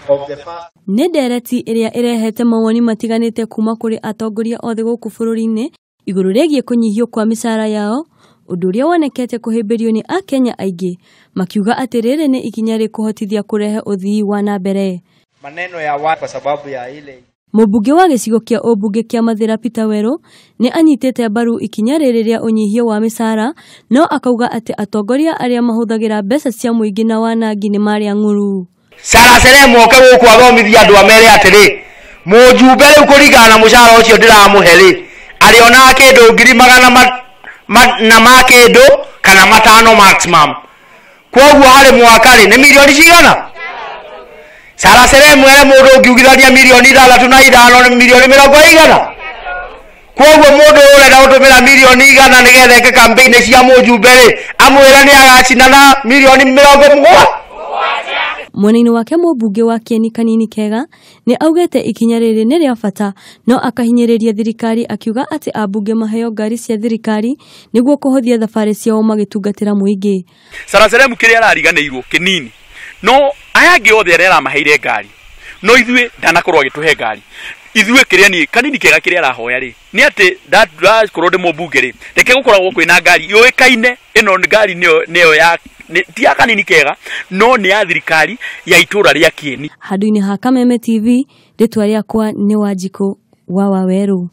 Of the first Nĩ ndereti ĩrĩa ĩrehete mawoni matiganĩte kuma kũrĩ atongoria othe gũkũ bũrũri-inĩ igũrũ rĩgiĩ kũnyihio kwa mĩcara yao, ũndũ ũrĩa wonekete kũhĩmbĩrio nĩ akenya aingĩ makiuga atĩ rĩrĩ nĩ ikinya rĩkũhotithia kũrehe ũthii wa na mbere. Maneno ya watu kwa sababu ya ile Mũmbunge wa gĩcigo kĩa ũmbunge kĩa Mathĩra Peter Werũ nĩ anyitĩte mbaru ikinya rĩrĩ rĩa ũnyihio wa mĩcara, no akauga atĩ atongoria arĩa mahũthagĩra mbeca cia mũingĩ na wanangi nĩ marĩa ng'ũru. Sara Seremu oke gũkũ athomithia andũ amere atĩrĩ, mũjumbe rĩu kũringana na mũcara ũcio ndĩramũhe rĩ, arĩonaga kĩndũ ngiri magana na ma kĩndũ kana matano maximum. Kwoguo harĩ mwaka rĩ nĩ mirioni cigana? Sara Seremu ere mũndũ ũngiugithania mirioni ithathatũ na ithano nĩ mirioni mĩrongo igana. Kwoguo mũndũ ũrenda gũtũmĩra mirioni igana nĩgetha eke campaign cia mũjumbe rĩ, amwĩre nĩ agacina na mirioni mĩrongo mũgwanja. Mwena-inĩ wake mũmbunge wa Kieni Kanini Kega nĩ augĩte ikinya rĩrĩ nĩ rĩa bata, no akahinyĩrĩria thirikari akiuga atĩ ambunge maheo ngari cia thirikari nĩguo kũhũthia thabarĩ ciao magĩtungatĩra mũingĩ. Sara Seremu kĩrĩa arariganĩirwo kĩnini, no aya angĩ othe arĩa aramaheire ngari, no ithuĩ ndanakorwo agĩtũhe ngari. Ithuĩ kĩrĩa niĩ Kanini Kega kĩrĩa arahoya rĩ nĩ atĩ ndakorwo ndĩ mũmbunge rĩ, reke gũkoragwo kwĩna ngari yũĩkaine. Ĩno nĩ ngari nĩyo ya ti ya Kanini Kega, no nĩ ya thirikari ya itũra rĩa Kieni. Handũ-inĩ ha Kameme TV, rĩtwa rĩakwa nĩ Wanjikũ wa Wawerũ.